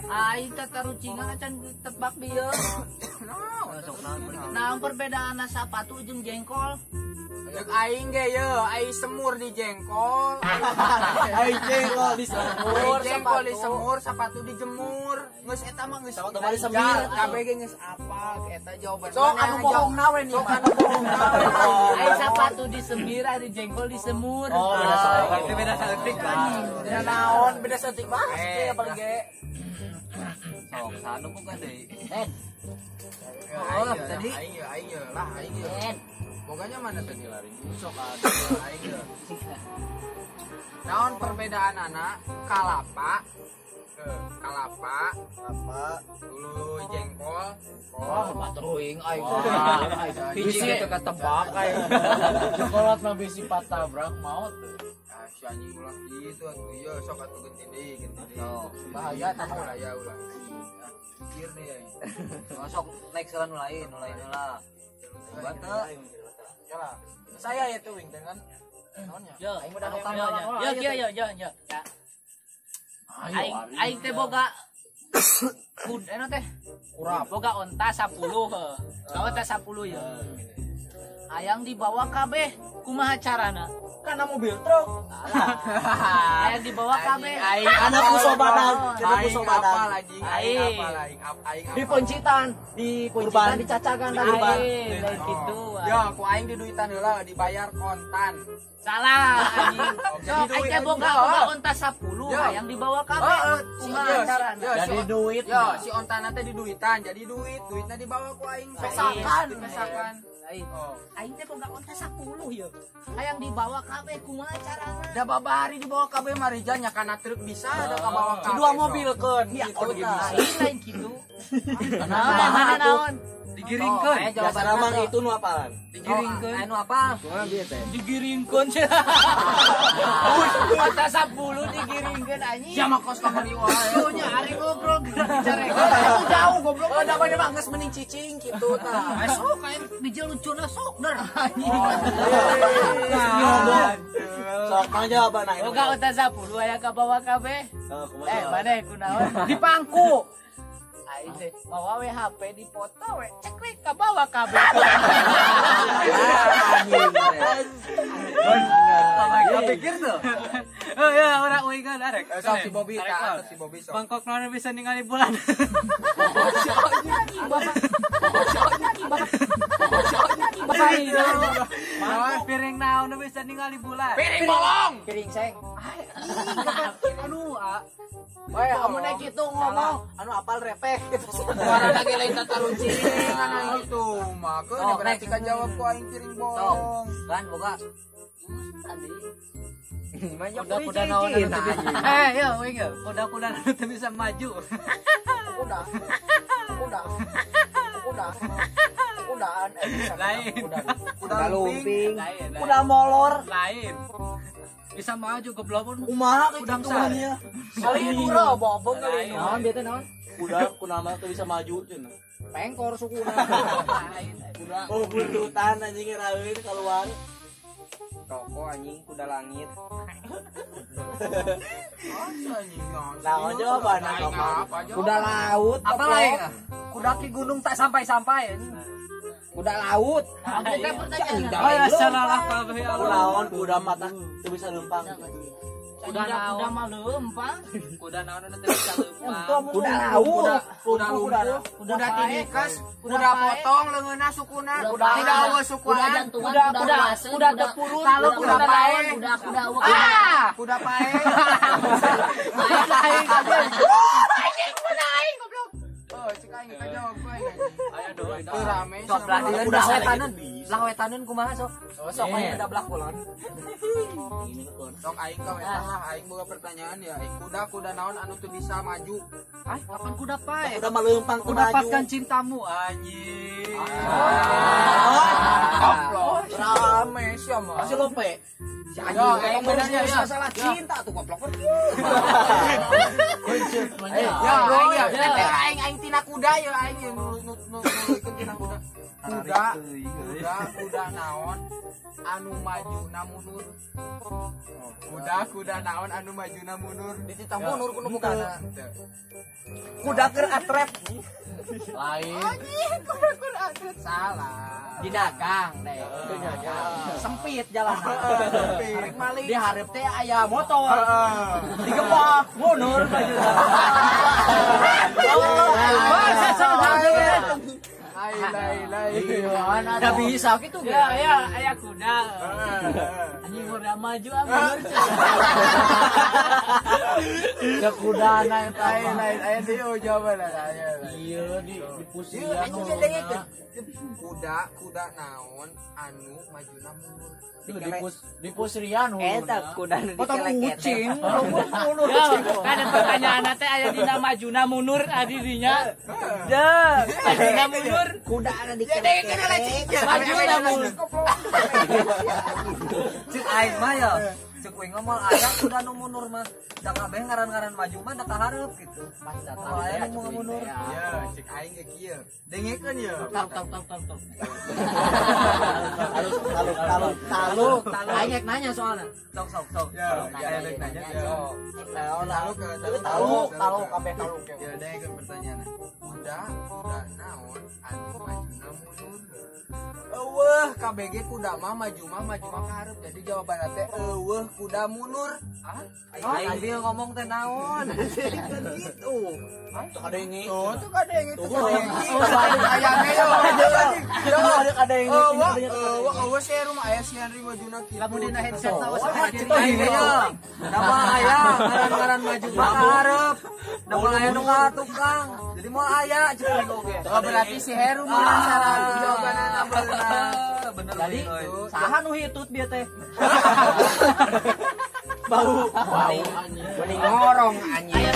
Aing tatarucingan acan tebak dieu. Naon perbedaan sapatu jeung jengkol? Ceuk aing ge ye, aing semur di jengkol. Aing jengkol di semur, jengkol di semur, sepatu dijemur. Geus eta mah geus sepatu mah disemir. Kabeh ge geus apal eta jawaban. Sok anu bohong na we nih. Sok anu bohong na. Aing sepatu disemir, ari jengkol disemur. Oh, beda saeutik, beda saeutik. Beda naon, beda saeutik mah paling ge. Sok sanu bukan deui. Oh, tadi aing lah aing. Boganya mana tadi lari? Sok aing ye. Naon perbedaan anak kalapa kalapa apa dulu jengkol. Oh, patruing aing. Hiji teu katebak aing. Coklat mah bisi patabrak maot. Ah, si anjing ulah kitu atuh ieu sok atuh genti deui, genti deui. Bahaya tah bahaya ulah. Pikir deh aing. Sok next nu lain, nu lain heula. Coba teu. Ya saya ya tuh wing dengan naonnya. Ya, ya ya ya ya. Aing aing teh boga kud anu teh kurap. Boga onta 10 heuh. Onta 10 ya. Hayang dibawa kabeh, kumaha carana? Kana mobil truk. Hayang dibawa kabeh. Aing anak kusobadan, aing kusobadan. Aing aing aing di Poncitan, di Poncitan dicacakan kurban. Lain kitu. Ya, ku aing diduitan heula dibayar kontan. Salah anjing. Sok aing teh boga onta 10 hayang dibawa kabeh. Kumaha carana? Jadi duit. Ya, si ontana teh diduitan, jadi duit, duitna dibawa ku aing. Pesakan, pesakan. Aing teh boga onta 10 ye. Hayang dibawa kabeh kumaha carana? Da babari dibawa kabeh Marija nya kana truk bisa da kabawa kabeh. Dua mobil keun gitu tah. Lain kitu. Nah, naon? Digiringkeun. Jasana mang itu nu apalan? Digiringkeun. Anu apa? Digiringkeun. Onta 10 digiringkeun anjing. Sia mah kos kamari wae. Nya ari ngobrol geura dicarekan. Itu jauh goblok. Oh, da mah geus mending cicing kitu tah. Sok aing bijil lucuna sok der anjing. Sok mah jawabanna. Boga onta 10 aya ka bawa kabeh. Eh, maneh kunaon? Di pangku. Aing teh mawa we HP dipoto we ceklik ka bawa kabeh. Bener. Pikir tuh. Oh ya, orang uing kan arek. Sok si Bobby tah, si Bobby sok. Bangkok naon bisa ningali bulan. Piring naon bisa ningali bulan. Piring bolong. Piring seng. Anu, ah. Wah, amun naik kitu ngomong, anu apal repeh gitu. Suara lagi lain tataruncing anu gitu. Mah keun berarti ka jawab ku aing piring bolong. Kan boga. Tadi. Kuda-kuda naon anu teu bisa. Eh, yo uing yo. Kuda-kuda anu teu bisa maju. Kuda. Kuda. Kuda. Kudaan lain. Kuda lumping. Kuda molor. Lain. Bisa maju goblok pun. Kumaha kudang sare. Salin urang bobong kali. Naon dia teh naon? Kuda kunaon teu bisa maju cenah. Pengkor sukuna. Kuda. Oh, buntutan anjing raeun keluar. Toko anjing kuda langit. Naon jawabanna kuda laut. Apa lain? Kuda ki gunung tak sampai-sampai anjing. Kuda laut. Oh ya salah kabeh. Kunaon kuda mata teu bisa leumpang. Kuda naon? Kuda mah leumpang. Kuda naon teu bisa leumpang. Kuda laut, kuda lumpuh, kuda tinikas, kuda potong leungeunna sukuna, kuda eueuh sukuan, kuda kuda kuda tepurun, kuda pae, kuda kuda kuda pae. Aing kabeh. Anjing kuda aing goblok. Oh, cek aing ka jawab aing. Ayo doi. Teu rame. Sok belah dieu belah wetaneun. Belah wetaneun kumaha sok? Sok aing kuda belah kulon. Sok aing ka wetan lah, aing boga pertanyaan ya. Aing kuda kuda naon anu teu bisa maju? Ah, kapan kuda pae? Kuda mah leumpang kuda dapatkan cintamu anjing. Rame sia mah. Si lope. Si anjing kayak benernya masalah cinta tuh goblok. Ya, bro ya. Aing aing tina kuda ya aing nu nu ikut tina kuda. Kuda kuda naon anu majuna mundur. Kuda naon anu majuna mundur. Dititah mundur kudu mukana. Kuda keur atret. Lain. Anjing kuda keur atret salah. Di dagang deh. Sempit jalanan. Arek maling. Di hareup teh aya motor. Digepak mundur maju. Lain. Bisa gitu ya ya aya kuda. Anjing kuda maju ah mundur. Ya kudana eta. Lain aya deui jawaban aya. Iya di pusian. Anjing dengekeun. Kuda naon anu majuna mundur. Di pusrian eta kuda nu dikeleket. Kucing. Mundur. Kan pertanyaan teh aya dina majuna mundur adi dinya. Deh. Majuna mundur. Kuda anu dikeleket. Majuna mundur. Cek aing mah ya. Cek uing mah moal aya kuda nu mundur mah. Da kabeh ngaran-ngaran maju mah da ka hareup gitu. Moal aya nu mundur. Ya, cek aing ge kieu. Dengekeun ye. Tar. Taluk. Aing rek nanya soalna. Sok. Ya, aya rek nanya. Taluk kabeh taluk. Ya, dengekeun pertanyaan. Kuda naon anu majuna mundur? Eueuh KBG kuda mah maju mah ka hareup. Jadi jawabanna teh eueuh kuda mundur. Ah, aing ngomong teh naon? Kan gitu. Tuh kadenge. Tuh kadenge. Ayame yo. Eueuh sia rumah aya si Henry majuna kitu. Lamun dina headset tahu aing nya. Nama aya ngaran-ngaran maju mah ka hareup. Nama aya nu ka tukang. Jadi moal aya cek aing oge. Oh berarti si Heru menang salah jawabanna bener. Bener. Jadi saha nu hitut bieu teh? Bau anjing. Mending ngorong anjing.